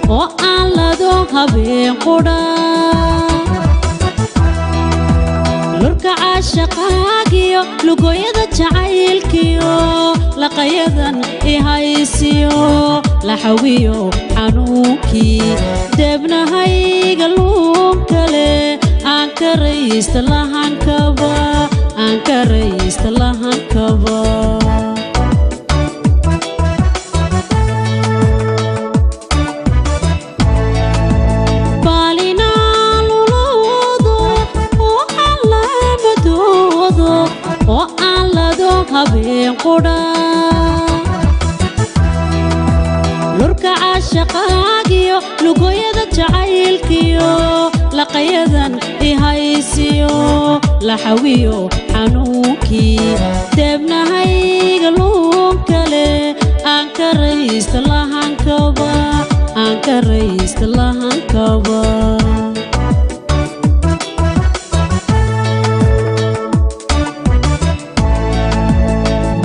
Oo aan lado habeen qudha. Lurka caashaqaagiyo lugooyada jacaylkiyo laqayadan ihaysiyo laxawiyo xanuunkii deebnahayga luun kale aan karaysta lahankaba, aan karaysta lahankaba. Baalinaaluloodo oo aan laamadoodo oo aan lado habeen qudha. Lurka caashaqaagiyo lugooyada jacaylkiyo laqayadan ihaysiyo laxawiyo xanuunkii deebnahayga luun kale aan karaysta lahankaba, aan karaysta lahankaba.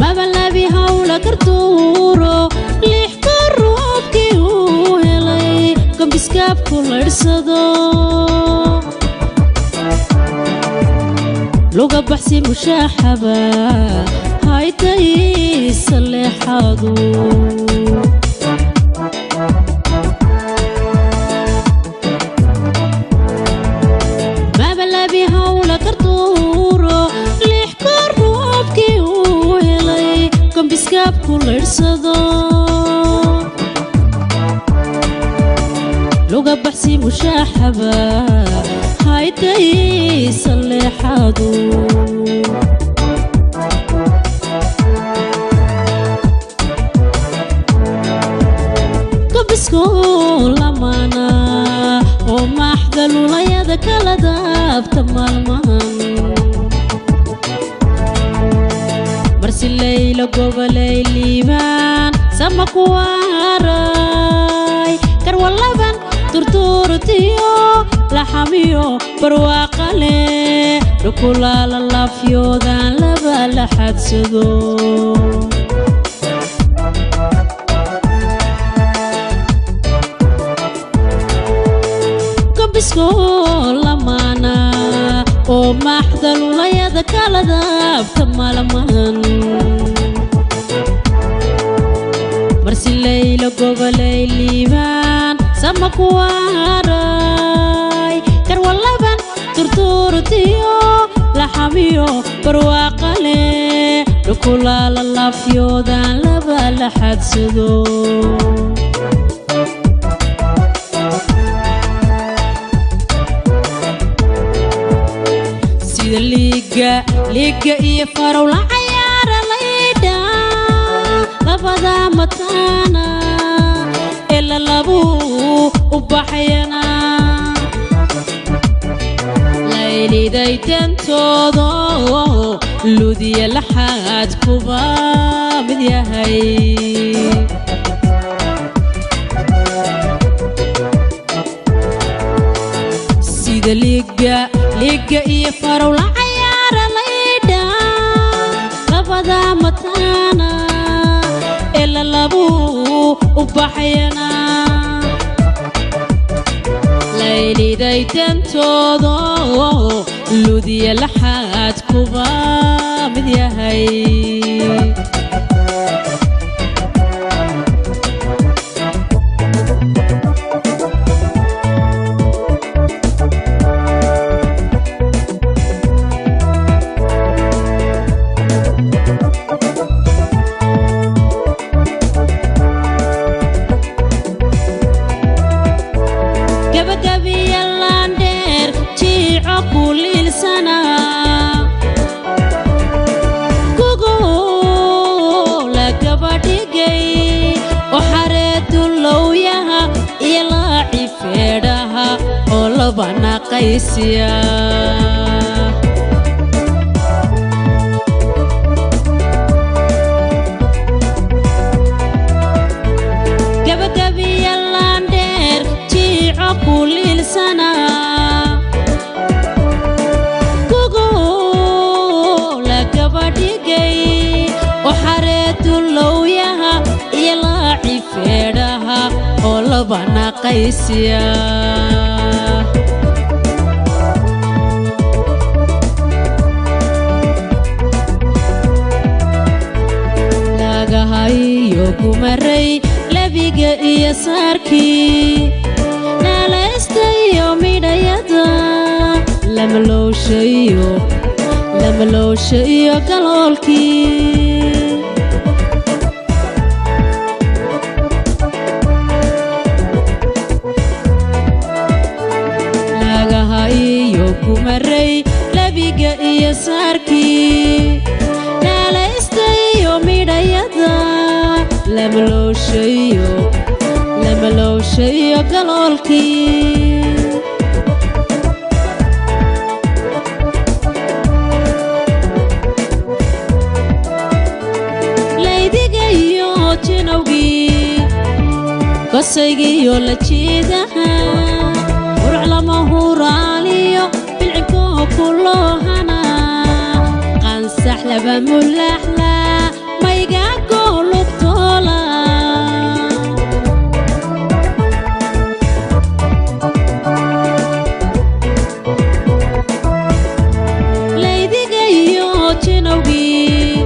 Mabalabi hawla kartuuro lixka roobkii uu helay gombiskaabku laydhsado luga baxsi mushaaxaba haytaysa leexadu. Mabalabi hawla kartuuro lixka roobkii uu helay gombiskaabku laydhsado luga baxsi mushaaxaba haytaysa leexadu. Gobisko lamaana oo maaxda lulayada kala daabta maalmahan marsi layla gobolay liibaan sama kuwaaray karwalaban turtuurtiyo laxamiyo barwaaqale dhukulaala laafyoodaan laba la xadsado. Gobisko lamaana oo maaxda lulayada kala daabta maalmahan marsi layla gobolay liibaan sama kuwaaray karwalaban turtuurtiyo laxamiyo barwaaqale dhukulaala laafyoodaan laba la xadsado. Sida liiga liiga iyo farow la cayaara laydha labada mataana ee lalabuu u baxayana layliday dantoodo ludiya laxaad kuba mid yahay. Sida liiga liiga iyo farow la cayaara laydha labada mataana ee lalabuu u baxayana layliday dantoodo ludiya laxaad kuba mid yahay. Gabagabiya laandheer jiico kuliilsana kugu la gabadhigay oo xareedu lowyaha iyo laaci feedhaha oo laba naqaysiya. Gabagabiya laandheer jiico kuliilsana kugu la gabadhigay oo xareedu lowyaha iyo laaci feedhaha oo Laba naqaysiya. Lagahayo kumaray labiga iyo saarkii, naalaysta iyo midhayada, lamalooshayo lamaloosha iyo galoolkii. Lagahayo kumaray labiga iyo saarkii, naalaysta iyo midhayada, lamalooshayo lamaloosha iyo galoolkii. Laydiga iyo jinowgii, gosaygiiyo la jiidaha, uruc lama huraaliyo bilcinkoo kuloohana, qansax laba mulaxla maygaago lugtoola. Laydiga iyo jinowgii,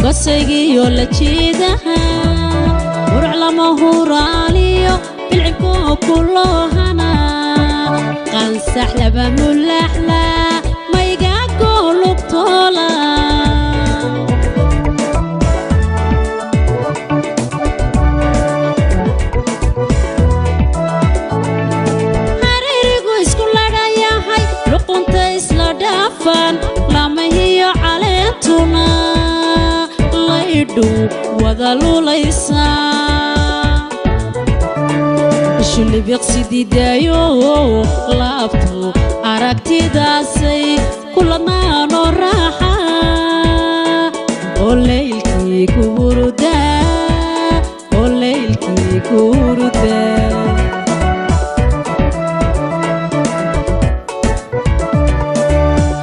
gosaygiiyo la jiidaha, uruc lama huraaliyo bilcinkoo kuloohana, qansax laba mulaxla maygaago lugtoola. Hareerigu isku ladhayahay, luqunta isla dhaafaan, lamahiyo caleentuna laydhu wada lulaysaa. Ishulibiqsididaayo laabtu aragtidaasay kulamaanoo raaxa, oo leylkii ku hurudaa, oo leylkii ku hurudaa.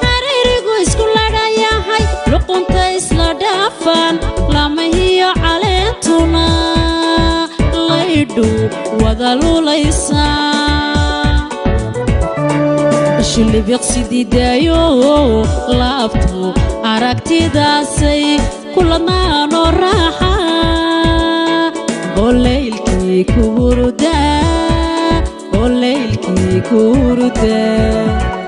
Hareerigu isku ladhayahay, luqunta isla dhaafaan, lamahiyo caleentuna laydhu wada lulaysaa. Ishulibiqsididaayo laabtu aragtidaasay kulamaanoo raaxa, oo leylkii ku hurudaa, oo leylkii ku hurudaa.